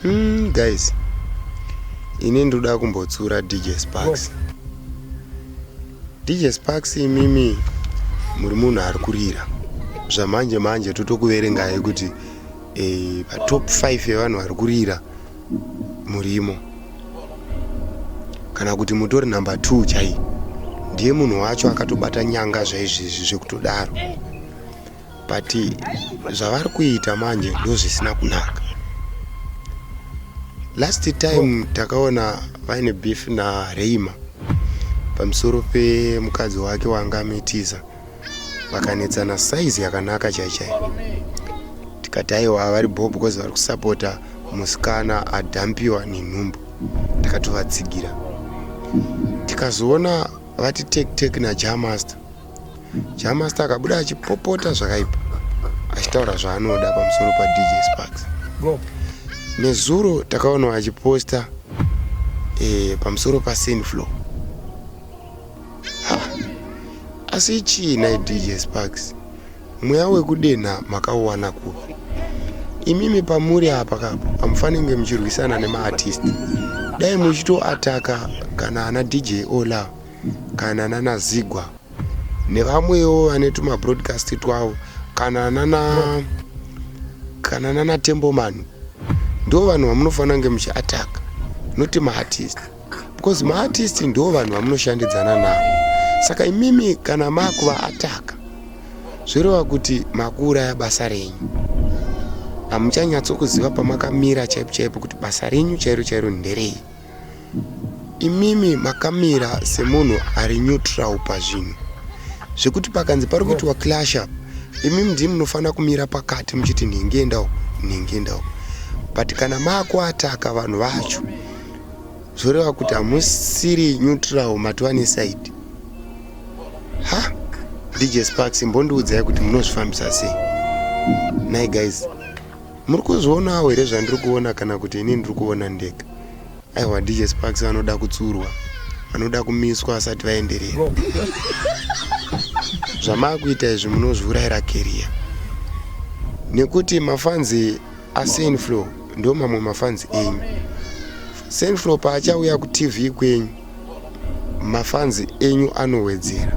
Guys, ini ndoda kumbotsura DJ Sparks. DJ Sparks, imimi muri munhu ari kurira zvamanje manje, totokuverengai kuti patop 5 yevanhu vari kurira murimo, kana kuti mutori number 2 chai. Ndiye munhu wacho akatobata nyanga zvaizvezvi zvekutodaro, but zvavari kuita manje ndo zvisina kunaka. Last time takaona vaine beef naReima pamusoro pemukadzi wake wanga amitisa, vakanetsana saizi yakanaka chai chai. Tikati aiwa, vari bo because vari kusapota musikana adhampiwa nenhumbu, takatovatsigira. Tikazoona vati tek tek naJamaster. Jamaster akabuda achipopota zvakaipa, achitaura zvaanoda pamusoro paDJ Sparks. Nezuro takaona achiposta pamusoro paSainflow. Ha, asi chii nai DJ Sparks? Mweya wekudenha makauwana kupi imimi? Pamuri apa kapo hamufaniri muchirwisana nemaartist. Dai muchitoataka kana ana DJ Ola, kana nana Zigwa nevamwewo vane tumabroadcast twavo, kana nana Temboman. Ndo vanhu vamunofanira kunge muchiataka, noti maartist, because maartist ndo vanhu vamunoshandidzana navo. Saka imimi kana makuvaataka, zvoreva kuti makuuraya basa renyu. Hamuchanyatsokuziva pamakamira chaipo chaipo kuti basa renyu chairo chairo nderei. Imimi makamira semunhu ari neutral pazvinhu, zvekuti pakanzi pari kuitwa clash up, imimi ndii munofanira kumira pakati muchiti nhingi endawo, nhingi endawo. But kana maakuataka vanhu vacho, zvoreva kuti hamusiri neutral, matova neside. Ha, DJ Sparks, mbondiudzai kuti munozvifambisa sei nai? Guys, muri kuzvionawo here zvandiri kuona, kana kuti ini ndiri kuona ndega? Aiwa, DJ Sparks vanoda kutsurwa, vanoda kumiswa vasati vaenderera. Zvamaakuita izvi, munozviurayira career, nekuti mafans aSainflow ndo mamwe mafans enyu. Sainflow paachauya kuTV kwenyu, mafans enyu anowedzera.